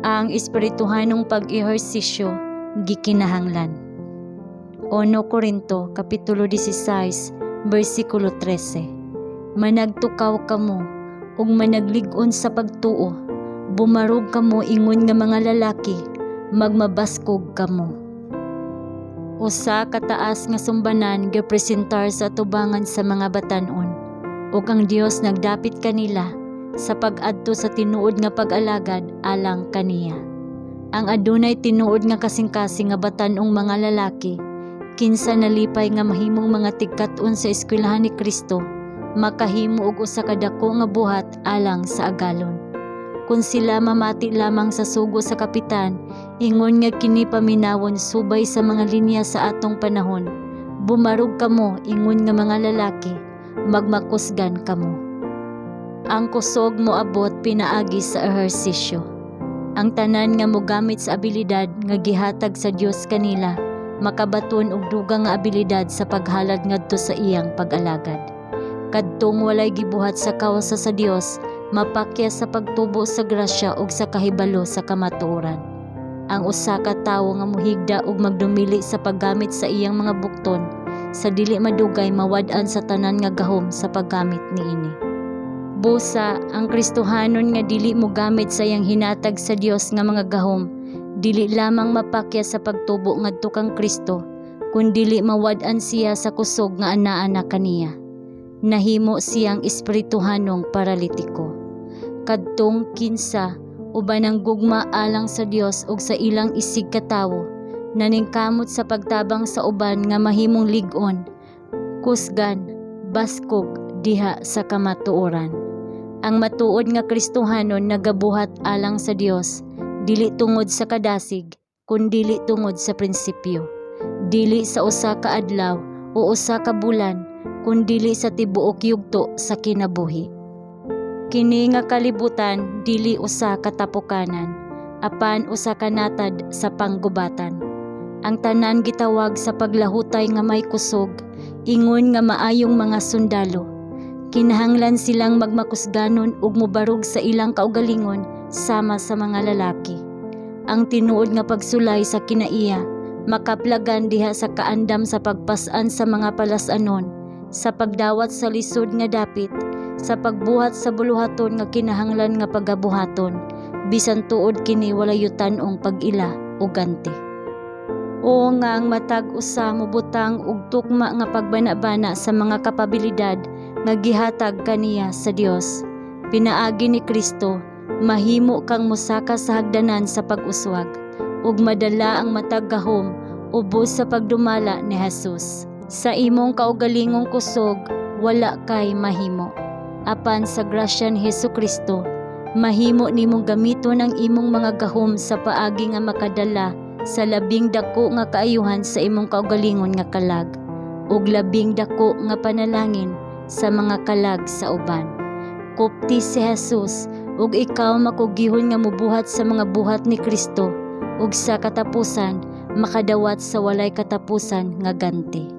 Ang espirituhanong pag-ehersisyo gikinahanglan. 1 Korinto kapitulo 16 bersikulo 13. Managtukaw kamo ug managlig-on sa pagtuo, bumarog kamo ingon nga mga lalaki, magmabaskog kamo. Usa ka taas nga sumbanan gipresentar sa atubangan sa mga batan-on, ug ang Dios nagdapit kanila sa pag-adto sa tinuod nga pag-alagad alang kaniya. Ang adunay tinuod nga kasing-kasing nga batan-ong mga lalaki, kinsa nalipay nga mahimong mga tigkat-on sa eskwelahan ni Kristo, makahimo og usa ka dako nga buhat alang sa agalon. Kung sila mamati lamang sa sugo sa kapitan, ingon nga kini paminawon subay sa mga linya sa atong panahon, "Bumarog kamo ingon nga mga lalaki, magmakusgan kamo." Ang kusog moabot pinaagi sa ehersisyo. Ang tanan nga mogamit sa abilidad nga gihatag sa Dios kanila makabaton og dugang nga abilidad sa paghalad ngadto sa iyang pag-alagad. Kadtong walay gibuhat sa kawsa sa Dios mapakyas sa pagtubo sa grasya ug sa kahibalo sa kamatuoran. Ang usa ka tawo nga mohigda ug magdumili sa paggamit sa iyang mga bukton sa dili madugay mawad-an sa tanan nga gahom sa paggamit niini. Busa, ang Kristohanon nga dili mogamit sa iyang hinatag sa Dios nga mga gahom, dili lamang mapakyas sa pagtubo ngadto kang Kristo, kundili mawad-an siya sa kusog nga anaa na kaniya. Nahimo siyang espirituhanong paralitiko. Kadtong kinsa uban ang gugma alang sa Dios ug sa ilang isigkatawo, naningkamot sa pagtabang sa uban nga mahimong lig-on, kusgan, baskog diha sa kamatuoran. Ang matuod nga Kristohanon nagabuhat alang sa Dios, dili tungod sa kadasig, kundili tungod sa prinsipyo. Dili sa usa ka adlaw o usa ka bulan, kundili sa tibuok yugto sa kinabuhi. Kini nga kalibutan dili usa ka tapukanan, apan usa ka natad sa panggubatan. Ang tanan gitawag sa paglahutay nga may kusog, ingon nga maayong mga sundalo. Kinahanglan silang magmakusganon ug mobarog sa ilang kaugalingon sama sa mga lalaki. Ang tinuod nga pagsulay sa kinaiya makaplagan diha sa kaandam sa pagpas-an sa mga palas-anon, sa pagdawat sa lisod nga dapit, sa pagbuhat sa buluhaton nga kinahanglan nga pagabuhaton, bisan tuod kini walay yutan-ong pag-ila o ganti. O nga ang matag usa mobutang og tukma nga pagbana-bana sa mga kapabilidad nga gihatag kaniya sa Dios. Pinaagi ni Kristo, mahimo kang mosaka sa hagdanan sa pag-uswag ug madala ang matag gahom ubos sa pagdumala ni Jesus. Sa imong kaugalingong kusog, wala kay mahimo. Apan sa grasya ni Hesus Kristo, mahimo nimong gamiton ang imong mga gahom sa paagi nga makadala sa labing dako nga kaayuhan sa imong kaugalingon nga kalag ug labing dako nga panalangin sa mga kalag sa uban. Kupti si Jesus ug ikaw makugihon nga mobuhat sa mga buhat ni Kristo ug sa katapusan makadawat sa walay katapusan nga ganti.